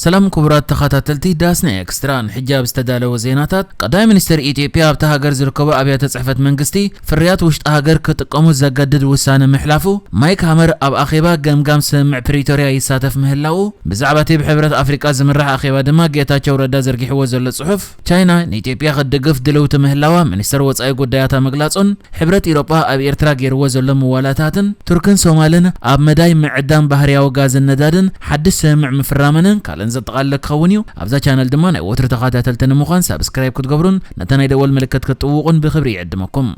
ሰላም ክቡራት ተኸታተልቲ ዳስና ኤክስትራ፣ ንሕጂ ኣብ ዝተዳለወ ዜናታት፣ ቀዳማይ ሚኒስትር ኢትዮጵያ ኣብታ ሃገር ዝርከቡ ኣብያተ ጽሕፈት መንግስቲ ፍርያት ውሽጢ ሃገር ክጥቀሙ ዘገድድ ውሳነ ምሕላፉ፣ ማይክ ሃመር ኣብ ኣኼባ ገምጋም ስምምዕ ፕሪቶርያ ይሳተፍ ምህላዉ፣ ብዛዕባ እቲ ብሕብረት ኣፍሪቃ ዝምራሕ ኣኼባ ድማ ጌታቸው ረዳ ዘርጊሕዎ ዘሎ ጽሑፍ፣ ቻይና ንኢትዮጵያ ክትድግፍ ድልውቲ ምህላዋ ሚኒስትር ወጻኢ ጉዳያታ ምግላጹን፣ ሕብረት ኢሮጳ ኣብ ኤርትራ ገይርዎ ዘሎ ምዋላታትን፣ ቱርክን ሶማልን ኣብ መዳይ ምዕዳን ባህርያዊ ጋዝን ነዳድን ሓድሽ ስምምዕ ምፍራመንን ካልእን ዘጠቓለለ ክኸውን እዩ። ኣብዛ ቻነል ድማ ናይ ወትሩ ተኸታተልቲ ንምዃን ሳብስክራይብ ክትገብሩን ነታ ናይ ደወል ምልክት ክትጥውቑን ብኽብሪ ይዕድመኩም።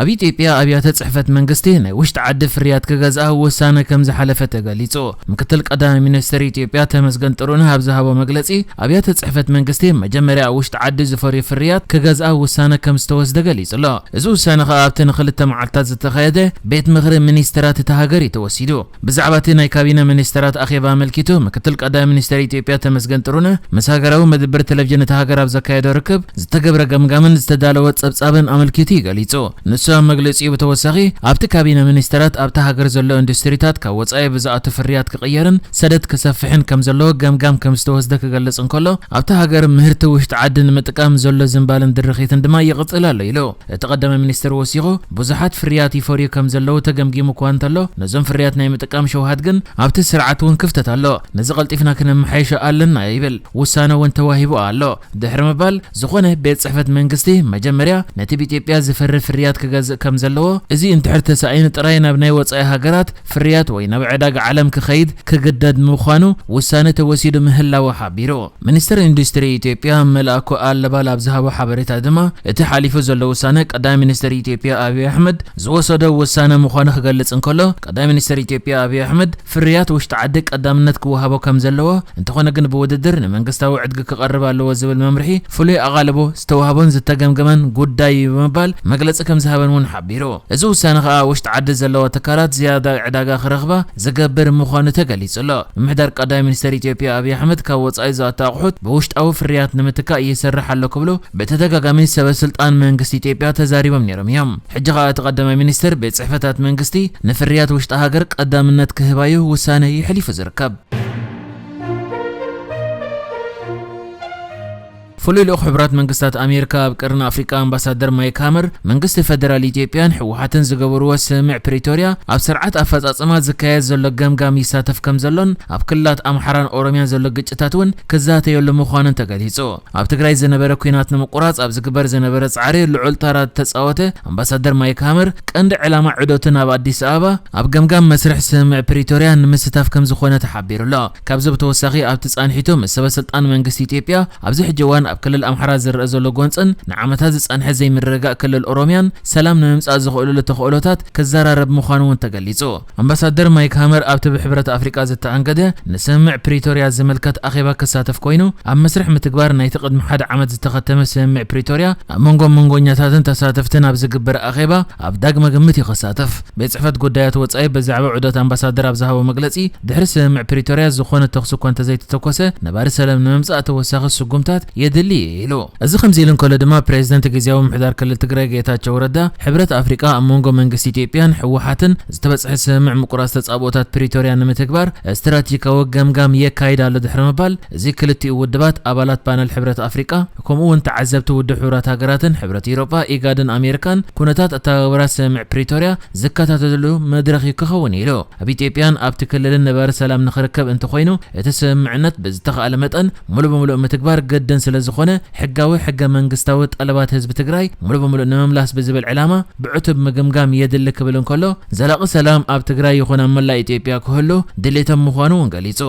ኣብ ኢትዮጵያ ኣብያተ ጽሕፈት መንግስቲ ናይ ውሽጢ ዓዲ ፍርያት ክገዝኣ ውሳነ ከም ዝሓለፈ ተገሊጹ። ምክትል ቀዳማይ ሚኒስትር ኢትዮጵያ ተመስገን ጥሩነህ ኣብ ዝሃቦ መግለጺ፣ ኣብያተ ጽሕፈት መንግስቲ መጀመርያ ኣብ ውሽጢ ዓዲ ዝፈርዩ ፍርያት ክገዝኣ ውሳነ ከም ዝተወስደ ገሊጹ ኣሎ። እዚ ውሳነ ከኣ ኣብቲ ንኽልተ መዓልታት ዝተኻየደ ቤት ምኽሪ ሚኒስትራት እታ ሃገር እዩ ተወሲዱ። ብዛዕባ እቲ ናይ ካቢነ ሚኒስትራት ኣኼባ ኣመልኪቱ፣ ምክትል ቀዳማይ ሚኒስትር ኢትዮጵያ ተመስገን ጥሩነህ ምስ ሃገራዊ መደበር ቴሌቪዥን እታ ሃገር ኣብ ዘካየዶ ርክብ፣ ዝተገብረ ገምጋምን ዝተዳለወ ጸብጻብን ኣመልኪቱ እዩ ገሊጹ። ንሱ ኣብ መግለጺኡ ብተወሳኺ፣ ኣብቲ ካቢነ ሚኒስትራት ኣብታ ሃገር ዘሎ ኢንዱስትሪታት ካብ ወጻኢ ብዝኣቱ ፍርያት ክቕየርን ሰደድ ክሰፍሕን ከም ዘለዎ ገምጋም ከም ዝተወስደ ክገልጽ እንከሎ፣ ኣብታ ሃገር ምህርቲ ውሽጢ ዓዲ ንምጥቃም ዘሎ ዝንባለን ድርኺትን ድማ ይቕጽል ኣሎ ኢሉ። እቲ ቀዳማይ ሚኒስትር ወሲኹ፣ ብዙሓት ፍርያት ይፈርዩ ከም ዘለዉ ተገምጊሙ እኳ እንተሎ፣ ነዞም ፍርያት ናይ ምጥቃም ሸውሃት ግን ኣብቲ ስርዓት እውን ክፍተት ኣሎ። ነዚ ቀልጢፍና ክነመሓይሾ ኣለና ይብል። ውሳነ እውን ተዋሂቡ ኣሎ። ድሕሪ ምባል፣ ዝኾነ ቤት ጽሕፈት መንግስቲ መጀመርያ ነቲ ብኢትዮጵያ ዝፈሪ ፍርያት ክገዝእ ከም ዘለዎ፣ እዚ እንድሕር ተሳኢኑ ጥራይ ናብ ናይ ወጻኢ ሃገራት ፍርያት ወይ ናብ ዕዳጋ ዓለም ክኸይድ ክግደድ ምዃኑ ውሳነ ተወሲዱ ምህላዉ ሓቢሩ። ሚኒስትር ኢንዱስትሪ ኢትዮጵያ መልኣኩ ኣለባል ኣብ ዝሃቦ ሓበሬታ ድማ፣ እቲ ሓሊፉ ዘሎ ውሳነ ቀዳማይ ሚኒስትር ኢትዮጵያ ኣብይ ኣሕመድ ዝወሰዶ ውሳነ ምዃኑ ክገልጽ እንከሎ፣ ቀዳማይ ሚኒስትር ኢትዮጵያ ኣብይ ኣሕመድ ፍርያት ውሽጢ ዓዲ ቀዳምነት ክወሃቦ ከም ዘለዎ፣ እንተኾነ ግን ብውድድር ንመንግስታዊ ዕድጊ ክቐርብ ኣለዎ ዝብል መምርሒ ፍሉይ ኣቓልቦ ዝተዋህቦን ዝተገምገመን ጉዳይ እዩ ብምባል መግለጺ ከም ዝሃበን እውን ሓቢሩ። እዚ ውሳነ ከኣ ውሽጢ ዓዲ ዘለዋ ትካላት ዝያዳ ዕዳጋ ክረኽባ ዝገብር ምዃኑ ተገሊጹ ኣሎ። ምምሕዳር ቀዳማይ ሚኒስትር ኢትዮጵያ ኣብይ ኣሕመድ ካብ ወጻኢ ዝኣቱ ኣቑሑት ብውሽጣዊ ፍርያት ንምትካእ ይሰርሕ ኣሎ ክብሉ ብተደጋጋሚ ሰበ ስልጣን መንግስቲ ኢትዮጵያ ተዛሪቦም ነይሮም እዮም። ሕጂ ከኣ እቲ ቀዳማይ ሚኒስትር ቤት ጽሕፈታት መንግስቲ ንፍርያት ውሽጢ ሃገር ቀዳምነት ክህባዩ ውሳነ ይሕሊፉ ዝርከብ። ፍሉይ ልኡኽ ሕቡራት መንግስታት ኣሜሪካ ኣብ ቀርኒ ኣፍሪቃ ኣምባሳደር ማይክ ሃመር፣ መንግስቲ ፈደራል ኢትዮጵያን ህወሓትን ዝገበርዎ ስምምዕ ፕሪቶርያ ኣብ ስርዓት ኣፈጻጽማ ዝካየድ ዘሎ ገምጋም ይሳተፍ ከም ዘሎን ኣብ ክልላት ኣምሓራን ኦሮሚያን ዘሎ ግጭታት እውን ክዛተየሉ ምዃኑን ተገሊጹ። ኣብ ትግራይ ዝነበረ ኲናት ንምቁራጽ ኣብ ዝግበር ዝነበረ ጻዕሪ ልዑል ተራ ዝተጻወተ ኣምባሳደር ማይክ ሃመር፣ ቀንዲ ዕላማ ዑደቱ ናብ ኣዲስ ኣበባ ኣብ ገምጋም መስርሕ ስምምዕ ፕሪቶርያ ንምስታፍ ከም ዝኾነ ተሓቢሩ ኣሎ። ካብዚ ብተወሳኺ ኣብቲ ጻንሒቱ ምስ ሰበ ስልጣን መንግስቲ ኢትዮጵያ ኣብዚ ሕጂ እዋን ኣብ ክልል ኣምሓራ ዝረኣ ዘሎ ጎንጽን ንዓመታት ዝጸንሐ ዘይምርግጋእ ክልል ኦሮሚያን ሰላም ንምምጻእ ዝኽእልሉ ተኽእሎታት ክዘራረብ ምዃኑ እውን ተገሊጹ። ኣምባሳደር ማይክ ሃመር ኣብቲ ብሕብረት ኣፍሪቃ ዝተኣንገደ ንስምምዕ ፕሪቶርያ ዝምልከት ኣኼባ ክሳተፍ ኮይኑ፣ ኣብ መስርሕ ምትግባር ናይቲ ቅድሚ ሓደ ዓመት ዝተኸተመ ስምምዕ ፕሪቶርያ ኣብ መንጎ መንጎኛታትን ተሳተፍትን ኣብ ዝግበር ኣኼባ ኣብ ዳግመ ግምት እዩ ክሳተፍ። ቤት ጽሕፈት ጉዳያት ወጻኢ ብዛዕባ ዑደት ኣምባሳደር ኣብ ዝሃቦ መግለጺ፣ ድሕሪ ስምምዕ ፕሪቶርያ ዝኾነ ተኹሲ እኳ እንተዘይተተኮሰ፣ ነባሪ ሰላም ንምምጻእ ተወሳኺ ስጉምታት የድሊ እዩ ኢሉ። እዚ ከምዚ ኢሉ እንከሎ ድማ፣ ፕሬዚደንት ግዝያዊ ምምሕዳር ክልል ትግራይ ጌታቸው ረዳ፣ ሕብረት ኣፍሪቃ ኣብ መንጎ መንግስቲ ኢትዮጵያን ህወሓትን ዝተበጽሐ ስምምዕ ምቁራጽ ተጻብኦታት ፕሪቶርያ ንምትግባር ስትራቴጂካዊ ገምጋም የካይድ ኣሎ ድሕሪ ምባል፣ እዚ ክልቲኡ ውድባት ኣባላት ፓነል ሕብረት ኣፍሪቃ፣ ከምኡ እውን ተዓዘብቲ ውድብ ሕቡራት ሃገራትን ሕብረት ኤውሮጳ፣ ኢጋድን ኣሜሪካን ኩነታት ኣተገባብራ ስምምዕ ፕሪቶርያ ዝከታተልሉ መድረኽ እዩ ክኸውን ኢሉ። ኣብ ኢትዮጵያን ኣብቲ ክልልን ነባሪ ሰላም ንኽርከብ እንተኾይኑ፣ እቲ ስምምዕነት ብዝተኻእለ መጠን ሙሉእ ብሙሉእ ምትግባር ግድን ስለ ዝኾነ፣ ሕጋዊ ሕገ መንግስታዊ ጠለባት ህዝቢ ትግራይ ሙሉእ ብሙሉእ ንምምላስ ብዝብል ዕላማ ብዕቱብ ምግምጋም የድሊ ክብል እንከሎ፣ ዘላቒ ሰላም ኣብ ትግራይ ይኹን ኣብ መላእ ኢትዮጵያ ክህሉ ድሌቶም ምዃኑ እውን ገሊጹ።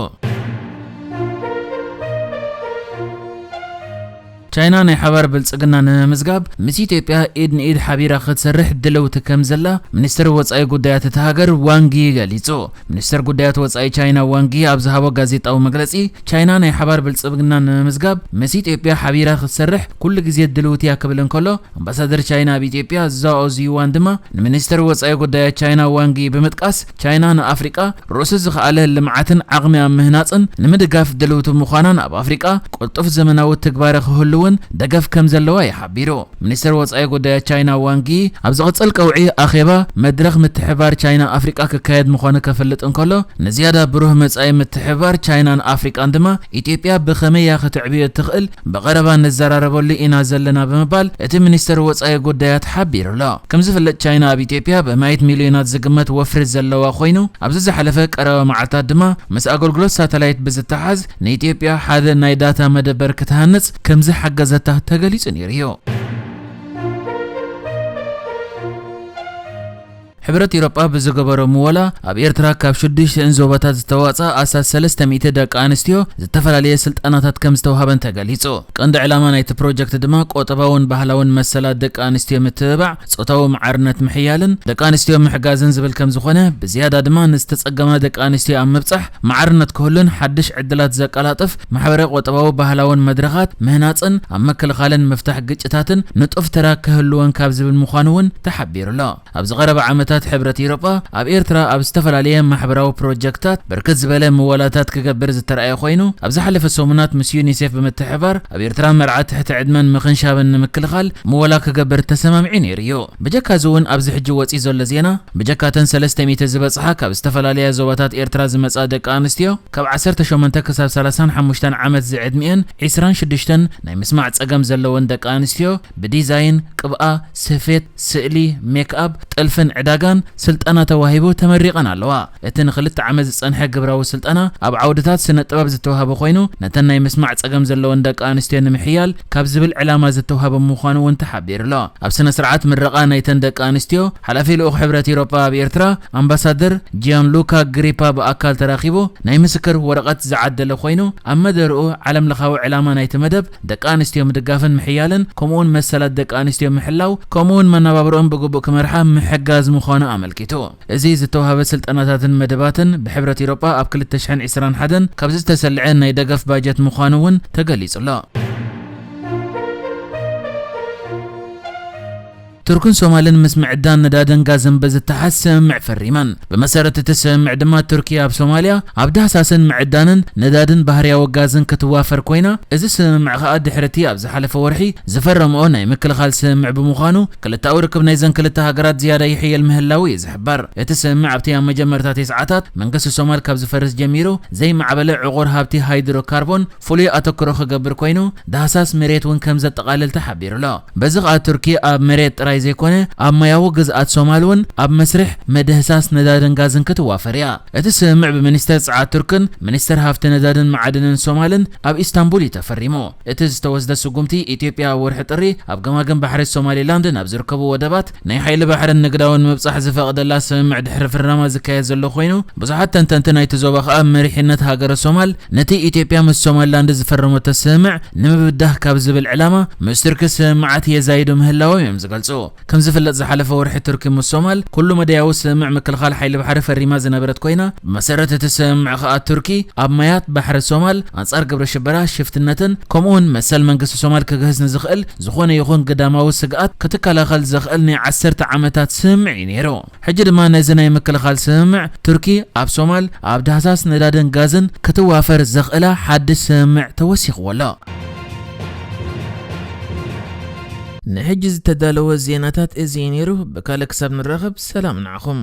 ቻይና ናይ ሓባር ብልጽግና ንምምዝጋብ ምስ ኢትዮጵያ ኢድ ንኢድ ሓቢራ ክትሰርሕ ድልውቲ ከም ዘላ ሚኒስትር ወጻኢ ጉዳያት እታ ሃገር ዋንጊ ገሊጹ። ሚኒስትር ጉዳያት ወጻኢ ቻይና ዋንጊ ኣብ ዝሃቦ ጋዜጣዊ መግለጺ፣ ቻይና ናይ ሓባር ብልጽግና ንምምዝጋብ ምስ ኢትዮጵያ ሓቢራ ክትሰርሕ ኩሉ ግዜ ድልውቲ እያ ክብል እንከሎ፣ ኣምባሳደር ቻይና ኣብ ኢትዮጵያ ዛኦ ዚዋን ድማ ንሚኒስትር ወጻኢ ጉዳያት ቻይና ዋንጊ ብምጥቃስ፣ ቻይና ንኣፍሪቃ ርእሱ ዝኸኣለ ልምዓትን ዓቕሚ ኣብ ምህናጽን ንምድጋፍ ድልውቲ ምዃናን ኣብ ኣፍሪቃ ቅልጡፍ ዘመናዊ ትግባረ ክህልዎ እውን ደገፍ ከም ዘለዋ እዩ ሓቢሩ። ሚኒስትር ወጻኢ ጉዳያት ቻይና ዋንጊ ኣብ ዝቕጽል ቀውዒ ኣኼባ መድረኽ ምትሕባር ቻይና ኣፍሪቃ ክካየድ ምዃኑ ከፍልጥ እንከሎ፣ ንዝያዳ ብሩህ መጻኢ ምትሕባር ቻይናን ኣፍሪቃን ድማ ኢትዮጵያ ብኸመይ እያ ክትዕብዮ እትኽእል ብቐረባ ንዘራረበሉ ኢና ዘለና ብምባል እቲ ሚኒስትር ወጻኢ ጉዳያት ሓቢሩ ኣሎ። ከም ዝፍለጥ ቻይና ኣብ ኢትዮጵያ ብማይት ሚልዮናት ዝግመት ወፍሪ ዘለዋ ኮይኑ ኣብዚ ዝሓለፈ ቀረባ መዓልታት ድማ ምስ ኣገልግሎት ሳተላይት ብዝተሓዝ ንኢትዮጵያ ሓደ ናይ ዳታ መደበር ክትሃንጽ ከም ዝሓገዘታ ተገሊጹ ነይሩ እዩ። ሕብረት ኤውሮጳ ብዝገበሮ ምወላ ኣብ ኤርትራ ካብ ሽዱሽተን ዞባታት ዝተዋጽኣ ኣስታት ሰለስተ ሚእቲ ደቂ ኣንስትዮ ዝተፈላለየ ስልጠናታት ከም ዝተዋህበን ተገሊጹ። ቀንዲ ዕላማ ናይቲ ፕሮጀክት ድማ ቆጠባውን ባህላውን መሰላት ደቂ ኣንስትዮ ምትብባዕ፣ ጾታዊ ማዕርነት ምሕያልን ደቂ ኣንስትዮ ምሕጋዝን ዝብል ከም ዝኾነ፣ ብዝያዳ ድማ ንዝተጸገማ ደቂ ኣንስትዮ ኣብ ምብጻሕ ማዕርነት ክህሉን ሓድሽ ዕድላት ዘቀላጥፍ ማሕበረ ቆጠባዊ ባህላውን መድረኻት ምህናጽን ኣብ ምክልኻልን ምፍታሕ ግጭታትን ንጡፍ ተራ ክህልወን ካብ ዝብል ምዃኑ እውን ተሓቢሩ ኣሎ። ኣብዚ ቀረባ ዓመታት ሕብረት ኤውሮጳ ኣብ ኤርትራ ኣብ ዝተፈላለየ ማሕበራዊ ፕሮጀክታት ብርክት ዝበለ ምወላታት ክገብር ዝተረኣየ ኮይኑ፣ ኣብ ዝሓለፈ ሰሙናት ምስ ዩኒሴፍ ብምትሕባር ኣብ ኤርትራ መርዓ ትሕቲ ዕድመን ምኽንሻብን ንምክልኻል ምወላ ክገብር ተሰማሚዑ ነይሩ እዩ። ብጀካ እዚ እውን ኣብዚ ሕጂ ወፂኡ ዘሎ ዜና፣ ብጀካተን ሰለስተ ሚእቲ ዝበፅሓ ካብ ዝተፈላለያ ዞባታት ኤርትራ ዝመፃ ደቂ ኣንስትዮ ካብ ዓሰርተ ሸሞንተ ክሳብ ሰላሳን ሓሙሽተን ዓመት ዝዕድሚአን ዒስራን ሽዱሽተን ናይ ምስማዕ ፀገም ዘለወን ደቂ ኣንስትዮ ብዲዛይን፣ ቅብኣ፣ ስፌት፣ ስእሊ፣ ሜክኣፕ፣ ጥልፍን ዕዳጋን ስልጠና ተዋሂቡ ተመሪቐን ኣለዋ። እቲ ንክልተ ዓመት ዝጸንሐ ግብራዊ ስልጠና ኣብ ዓውድታት ስነ ጥበብ ዝተዋህበ ኮይኑ፣ ነተን ናይ ምስማዕ ጸገም ዘለወን ደቂ ኣንስትዮ ንምሕያል ካብ ዝብል ዕላማ ዝተዋህበ ምዃኑ እውን ተሓቢሩ ኣሎ። ኣብ ስነ ስርዓት ምረቓ ናይተን ደቂ ኣንስትዮ፣ ሓላፊ ልኡኽ ሕብረት ኤውሮጳ ኣብ ኤርትራ ኣምባሳደር ጂያን ሉካ ግሪፓ ብኣካል ተራኺቡ ናይ ምስክር ወረቐት ዝዓደለ ኮይኑ፣ ኣብ መደርኡ ዓለም ለኻዊ ዕላማ ናይቲ መደብ ደቂ ኣንስትዮ ምድጋፍን ምሕያልን፣ ከምኡውን መሰላት ደቂ ኣንስትዮ ምሕላው፣ ከምኡውን መነባብሮኦም ብግቡእ ክመርሓ ምሕጋዝ ምዃኑ ኣመልኪቱ። እዚ ዝተዋህበ ስልጠናታትን መደባትን ብሕብረት ኤውሮጳ ኣብ ክልተ ሽሕን ዕስራን ሓደን ካብ ዝተሰልዐ ናይ ደገፍ ባጀት ምዃኑ እውን ተገሊጹ ኣሎ። ቱርክን ሶማልን ምስ ምዕዳን ነዳድን ጋዝን ብዝተሓዝ ስምምዕ ፈሪመን። ብመሰረት እቲ ስምምዕ ድማ ቱርኪ ኣብ ሶማልያ ኣብ ዳህሳስን ምዕዳንን ነዳድን ባህርያዊ ጋዝን ክትዋፈር ኮይና፣ እዚ ስምምዕ ከኣ ድሕሪ እቲ ኣብ ዝሓለፈ ወርሒ ዝፈረምኦ ናይ ምክልኻል ስምምዕ ብምዃኑ፣ ክልተኣዊ ርክብ ናይዘን ክልተ ሃገራት ዝያዳ ይሕየል ምህላዉ እዩ ዝሕበር። እቲ ስምምዕ ኣብቲ ኣብ መጀመርታ ተስዓታት መንግስቲ ሶማል ካብ ዝፈርስ ጀሚሩ ዘይማዕበለ ዕቑር ሃብቲ ሃይድሮካርቦን ፍሉይ ኣተክሮ ክገብር ኮይኑ፣ ዳህሳስ መሬት እውን ከም ዘጠቓልል ተሓቢሩ ኣሎ። በዚ ከኣ ቱርኪ ኣብ መሬት ጥራይ ዘይኮነ ኣብ ማያዊ ግዝኣት ሶማል እውን ኣብ መስርሕ ምድህሳስ ነዳድን ጋዝን ክትዋፈር እያ። እቲ ስምምዕ ብሚኒስተር ጸዓት ቱርክን ሚኒስተር ሃፍቲ ነዳድን መዓድንን ሶማልን ኣብ ኢስታንቡል እዩ ተፈሪሙ። እቲ ዝተወስደ ስጉምቲ ኢትዮጵያ ኣብ ወርሒ ጥሪ ኣብ ገማግም ባሕሪ ሶማሊላንድ ናብ ዝርከቡ ወደባት ናይ ሓይሊ ባሕርን ንግዳውን ምብጻሕ ዝፈቕደላ ስምምዕ ድሕሪ ፍርራማ ዝካየድ ዘሎ ኮይኑ፣ ብዙሓት ተንተንቲ ናይቲ ዞባ ከኣ መሪሕነት ሃገረ ሶማል ነቲ ኢትዮጵያ ምስ ሶማሊላንድ ዝፈረመቶ ስምምዕ ንምብዳህ ካብ ዝብል ዕላማ ምስ ቱርኪ ስምምዓት የዛይዱ ምህላዎም እዮም ዝገልጹ። ከም ዝፍለጥ ዝሓለፈ ወርሒ ቱርኪ ምስ ሶማል ኩሉ መዳያዊ ስምምዕ ምክልኻል ሓይሊ ባሕሪ ፈሪማ ዝነበረት ኮይና፣ ብመሰረት እቲ ስምምዕ ከኣ ቱርኪ ኣብ ማያት ባሕሪ ሶማል ኣንጻር ግብረ ሽበራ፣ ሽፍትነትን ከምኡውን መሰል መንግስቲ ሶማል ክግህስ ንዝኽእል ዝኾነ ይኹን ግዳማዊ ስግኣት ክትከላኸል ዘኽእል ናይ ዓሰርተ ዓመታት ስምምዕ እዩ ነይሩ። ሕጂ ድማ ነዚ ናይ ምክልኻል ስምምዕ ቱርኪ ኣብ ሶማል ኣብ ዳህሳስ ነዳድን ጋዝን ክትዋፈር ዘኽእላ ሓድሽ ስምምዕ ተወሲኽዎ ኣሎ። ንሕጂ ዝተዳለወ ዜናታት እዚ እዩ ነይሩ። ብካልእ ክሳብ ንራኸብ ሰላም ንዓኹም።